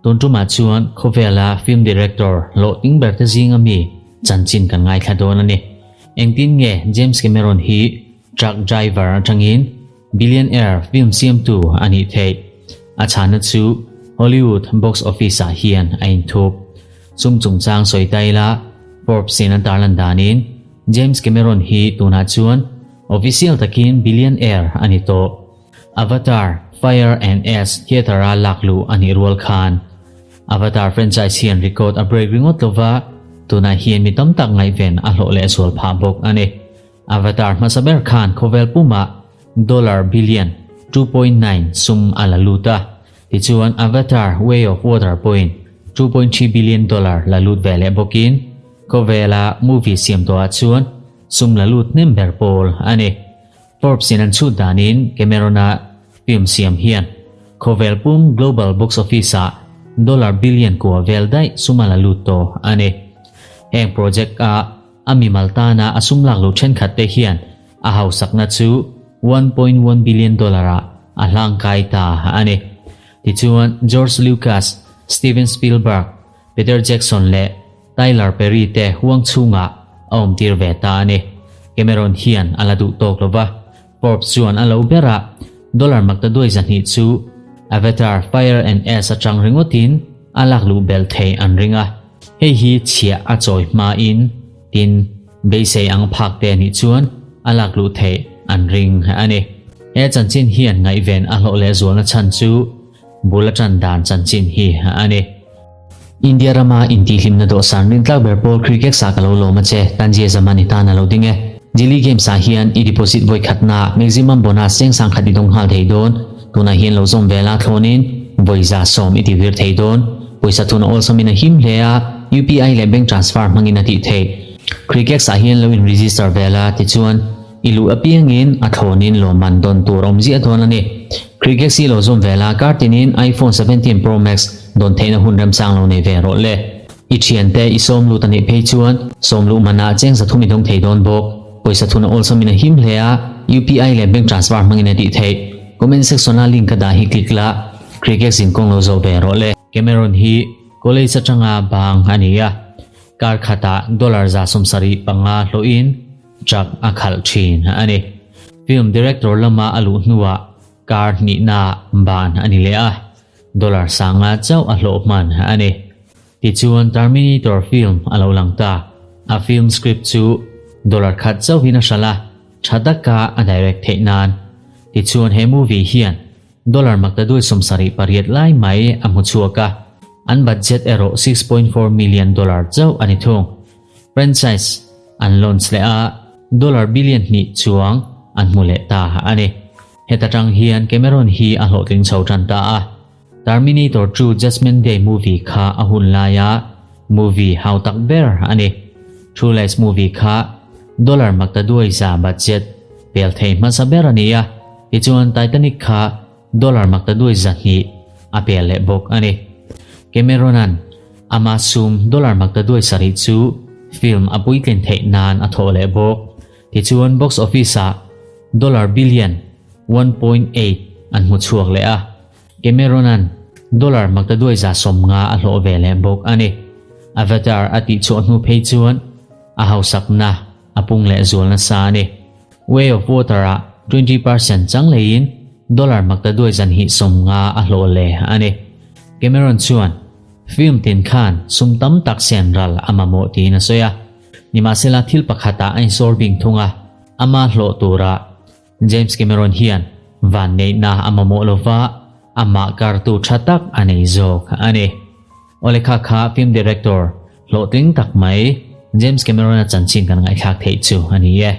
Tun tumah chuan khawvela film director hlawhtling berte zinga mi chanchin kan ngaithla dawn a ni. Engtin nge James Cameron hi truck driver atangin billionaire film siamtu a nih theih? A chhana chu Hollywood box office ah hian a inthup. Sum chungchang sawi ta ila Forbes in an tarlan danin James Cameron hi tunah chuan official takin billionaire a ni tawh. Avatar, Fire and Ash theatre-a lak luh a nih rual khan Avatar franchise hian record a break ringawt lova, tunah hian mi tam tak ngaihven a hlawh leh zual phah bawk a ni. Avatar hmasa ber khan khawvel pumah dollar billion 2.9 sum a la lut a, tichuan Avatar, Way of Water pawhin 2.3 billion dollar la lut ve leh bawkin khawvela movie siam tawhah chuan sum la lut hnem ber pawl a ni. Forbes in an chhut danin Cameron-a film siam hian khawvel pum global box office ah dollar billion kua vel daih sum a la lut tawh a ni. Heng project a a mimal tana a sum lak loh thenkhat te hian a hausakna chu 1.1 billion dollar ah a hlangkai ta a ni. Tichuan George Lucas, Steven Spielberg, Peter Jackson leh Tyler Perry te huang chhungah a awm tir ve ta a ni. Cameron hian a la duh tawk lo va, Forbes chuan a lo ber a, dollar makta duai zahnih chu Avatar, Fire and Ash atang ringawtin a lak luh belh thei an ring a. Hei hi chhiah a chawi hmain tin beisei ang phak te nih chuan a lak luh theih an ring a ni. He chanchin hian ngaihven a hlawh lehzualna chhan chu bul a tan dan chanchin hi a ni. India rama intihhlimna dawhsan rintlak ber pawl cricket sa ka lo lawm a che, Tanzia Zaman i tan a lo ding e. Delhi Games ah hian i deposit vawi khatna maximum bonus cheng sang khat i dawng nghal thei dawn. Tunah hian lo zawm vel a thlawnin vawi 110 i ti vir thei dawn. Pawisa thun a awlsamin a him hle a, UPI leh bank transfer hmangin a tih theih. Cricket ah hian lo in register vel a, tichuan I luh apiangin a thlawnin lawmman dawn tur a awm ziah dawn a ni. Cricket si lo zawm vel a, kar tinin iPhone 17 Pro Max dawn theihna hun remchang lo nei ve rawh le. I thiante i sawm lut a nih phei chuan sawm luh manah cheng 300 i dawng thei dawn bawk. Pawisa thun a awlsamin a him hle a, UPI leh bank transfer hmangin a tih theih. Comment section-a link ka dah hi click la, Cricket zin kawng lo zawh ve rawh le. Cameron hi college atanga bang a ni a, kar khatah dollar 75 hlawhin Truck a khalh thin a ni. Film director lama a luh hnuah kar hnihna ban a ni leh a, dollar 500 chauh a hlawh hman a ni. Tichuan Terminator film a lo lang ta. A film script chu dollar khat chauhin a hralh a, tha taka a direct theih nan. Tichuan he movie hian dollar maktaduai 78 lai mai a hmu chhuak a, an budget erawh 6.4 million dollar chauh a ni thung. Franchise an launch leh a, dollar billion hnih chuang an hmu leh ta a ni. Heta tang hian Cameron hi a hlawhtling chho tan ta a. Terminator 2 Judgment Day movie kha a hun laia movie hau tak ber a ni. True Lies movie kha dollar makta duai za budget pel thei hmasa ber a ni a, tichuan Titanic kha dollar makta duai 200 a pel leh bawk a ni. Cameron-a'n ama sum dollar makta duai 7 chu film a puitlin theih nan a thawh leh bawk. Tichuan box office-ah dollar billion 1.8 an hmu chhuak leh a. Cameron-a'n dollar makta duai 150 a hlawh ve leh bawk a ni. Avatar a tihchhuah hnu phei chuan a hausakna a pung leh zual nasa a ni. Way of Water-ah 20% chang leiin dollar makta duai 250 a hlawh leh a ni. Cameron chuan film tin khan sum tam tak sen ral a mamawh tiin a sawi a. Nimahsela thil pakhatah a insawr bing thung a, ama hlawh turah James Cameron hian van neihna a mamawh lova amah kartu tha tak a nei zawk a ni. Awle kha kha film director hlawhtling tak mai James Cameron-a chanchin kan ngaihthlak theih chu a ni e.